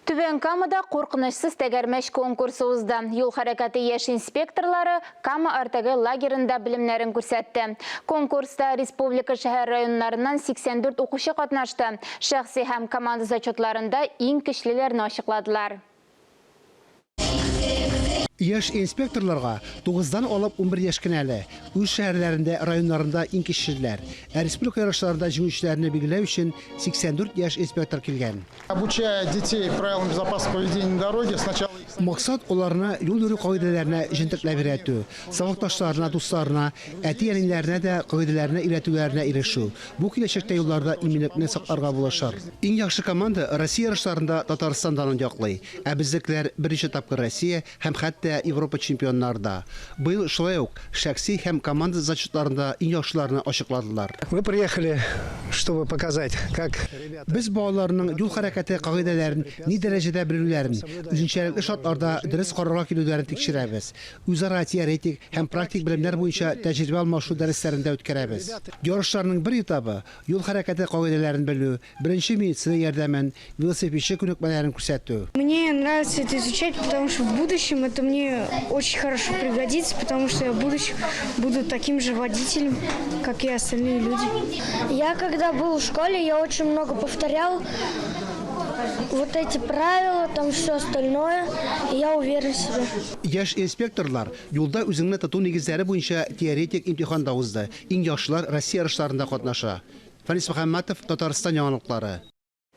Түбән Камада куркынычсыз тәгәрмәч конкурсы узды. Юл хәрәкәте яшь инспекторлары Кама Артегы лагерында белемнәрен күрсәтте. Конкурста республика шәһәр-районнарыннан 84 укучы катнашты. Шәхси һәм команда зачетларында иң көчлеләрне ачыкладылар. Яшь инспекторларга тугыздан алып 11 яшь кенә әле. Үз шәһәрләрендә, районнарында иң кечеләр. Ә республика ярышларында җиңүчеләрне билгеләү өчен 84 яшь инспектор килгән. Обучая детей правилам безопасного поведения на дороге, сначала их Максат, аларны юл йөрү кагыйдәләренә җентекләп өйрәтү, сабакташларына, дусларына, әти-әниләренә дә кагыйдәләрне өйрәтүләренә ирешү. Бу киләчәктә юлларда иминлекне сакларга булышыр. Иң яхшы команда Россия ярышларында Татарстан данын яклый. Ә безнекеләр берничә тапкыр Россия һәм хәтта Европа чемпионнары да. Быел шулай ук шәхси һәм команда зачетларында иң яхшыларны ачыкладылар. Мы приехали, чтобы показать, как ребята. Без балаларның юл хәрәкәте кагыйдәләрен ни дәрәҗәдә белүләрен, үзенчәлекле шартларда дөрес карарга килүләрен тикшерәбез. Үзара теоретик һәм практик белемнәр буенча тәҗрибә алмашу дәресләрен дә үткәрәбез. Ярышларның бер этабы, юл хәрәкәте кагыйдәләрен белү, беренче медицина ярдәмен, велосипедчы күнекмәләрен күрсәтү. Мне нравится это изучать, потому что в будущем это мне очень хорошо пригодится, потому что я в будущем буду таким же водителем, как и остальные люди. Я когда был в школе, я очень много повторял вот эти правила, там все остальное, и я уверен в себе. Яшь инспекторлар юлда үзеңне тоту нигезләре буенча теоретик имтихан да узды. Иң яхшылар Россия ярышларында катнаша. Фәнис Мөхәммәтов, Татарстан яңалыклары.